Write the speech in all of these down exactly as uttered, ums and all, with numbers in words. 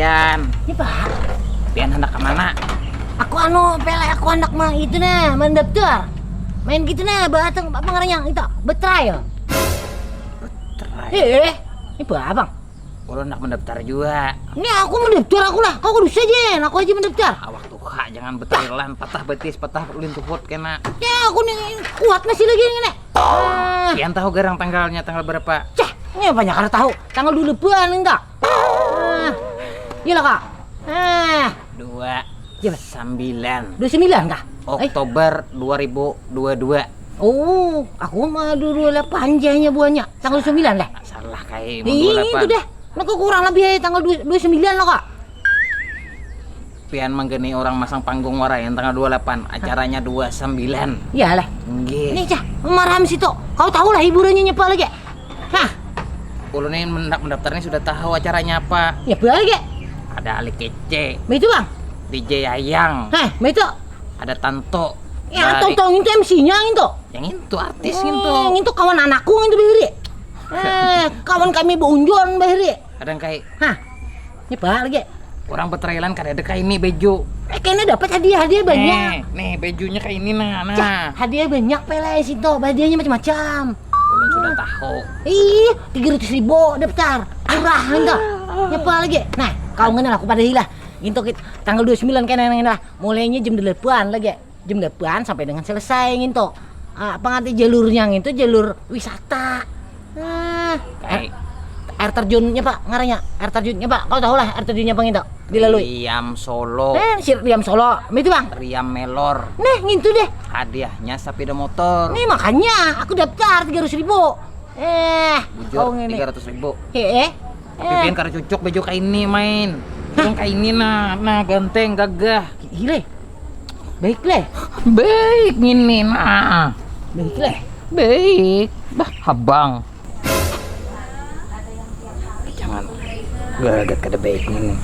Pian, Ini pak, pian hendak ke mana? Aku anu pele aku anak mah itu nah mendaftar. Main gitu nah batang apa ngarannya itu betrial. Betrial. Eh, ini apa bang? Ulun hendak mendaftar juga. Ini aku mendaftar aku lah. Kau kudu saja, aku aja mendaftar. Awak tuha jangan betrialan, patah betis, patah lintuhut kena. Ya aku nih kuat masih lagi ini nih. Ah, Pian tahu garang tanggalnya tanggal berapa? Cah, ini apa kada tahu? Tanggal dua puluh delapan enggak? Ah, iya lah kak. Ah, Dua Iya, Mas. Sembilan Dua sembilan kah? Eh, Oktober dua ribu dua dua. Oh, aku mah dua dua delapan janya buahnya. Tanggal sembilan lah. Salah kai Iya, itu dah. Nah, kok kurang lebih aja tanggal dua sembilan loh kak. Pian menggeni orang masang panggung wara yang tanggal dua delapan, acaranya dua sembilan. Iyalah. Nggih. Ini cah, marah situ. Kau tahu lah hiburannya nyepa lagi. Hah, Ulun ini mendak mendaftar ini sudah tahu acaranya apa. Ya lagi. Ada Ali Kece, Itu bang. D J Ayang, Hah, itu. Ada Tanto. Ya, Bari- tongtong itu M C-nya itu. Yang itu artis Hmm, itu. Itu kawan anakku itu bahiri. Eh, kawan kami beunjon bahiri. Ada yang kayak Hah, nyepa lagi. Orang betrailan kada ada kayak ini baju. Eh, kena dapat hadiah-hadiah banyak. Nih, nih bajunya kayak ini nah. Nah. Hadiah banyak pele situ, hadiahnya macam-macam. Ulun sudah tahu. Ih, tiga ratus ribu daftar, murah enggak? Nyepa lagi. Nah, kau ngena aku pada hilah. Gitu kit, tanggal dua puluh sembilan kena yang lah. Mulainya jam delapan lagi. Jam delapan sampai dengan selesai gitu. Ah, apa ngerti jalurnya gitu, jalur wisata. Nah, Kayak air terjunnya pak, ngaranya air terjunnya pak. Kau tahu lah air terjunnya apa gitu? Dilalui. Riam Solo. Eh, si Riam Solo, itu bang. Riam Melor. Nah, gitu deh. Hadiahnya sepeda motor. Nih makanya aku daftar tiga ratus ribu. Eh, Bujur kau ngene. Tiga ratus ribu. Heeh. Tapi pian kada cocok baju kayak ini main. Yang kayak ini nah, nah ganteng gagah. Gile. Baik leh. Baik ini nah. Baik leh. Baik. Bah habang. Jangan gelagat kada baik ini.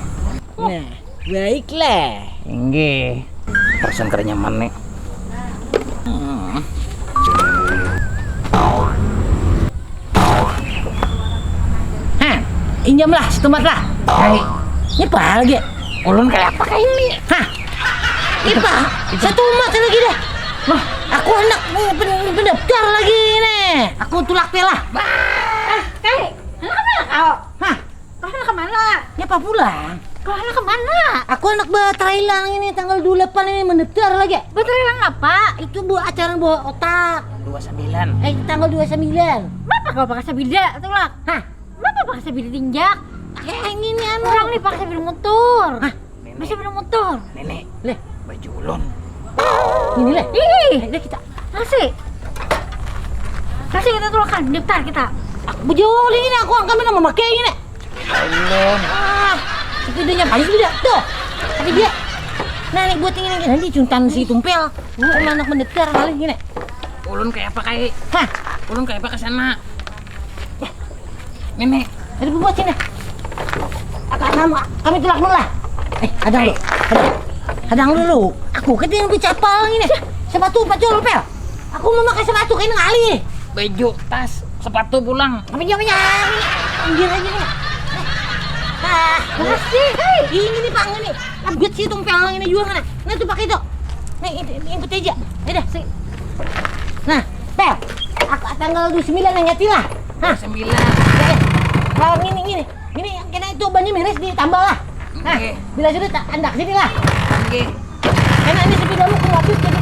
Nah, baik leh. Inggih. Perasaan kada nyaman nih. Hmm. Hah, injam lah setempat lah. Hai, Ini apa lagi? Ulun kayak apa kayak ini? Hah? Ipa, satu umat lagi dah. Wah, aku anak pen- pendaftar lagi nih. Aku tulak teh lah. Ah, kai, kenapa kau? Hah? Kau hendak kemana? Ini apa pulang? Kau hendak kemana? Aku anak betrailan ini tanggal dua puluh delapan ini mendaftar lagi. Betrailan apa? Itu buat acara bawa otak. Dua sembilan. Eh, tanggal dua puluh sembilan. Kenapa kau pakai sabida tulak? Hah? Kenapa pakai sabida tinjak? Eh, ini nih anu. Orang nih pakai sabida motor. Hah? Masih sabida motor. Nenek, Leh, baju ulun. ini leh. Ih, Eh, leh kita. Nasi. Nasi kita tulakan, daftar kita. Bujur ini aku angkat mana memakai ini. Ulun. Ah, itu dia nyampai sudah tuh. Tapi dia. Nah, ini buat ini nanti cuntan si tumpel. Ini anak mendaftar kali ini. Ulun kayak apa kayak? Hah? Ulun kayak apa ke sana? Nenek, Ada buat sini. Akan nama kami tulak dulu lah. Eh, hadang dulu. Hadang. Hadang dulu. Aku kan yang bicapal ini. Sepatu pacul pel. Aku memakai sepatu kayak ngali. Baju, tas, sepatu pulang. Apa dia punya? Pinggir aja nih. Ah, Masih, hei. Ini nih Pak ini. Lambut sih tumpel ini juga mana? Nah tuh pakai itu. Nih ini, ini ikut aja. Ini dah. Sih. Nah, pel. Aku tanggal dua puluh sembilan yang nyati lah. Hah? Sembilan. Eh, oh, ini ini. Ini yang kena itu bannya miris ditambah lah. Nah, Oke. Bila sudah tak andak sini lah. Oke. Karena ini sepeda lu kena habis jadi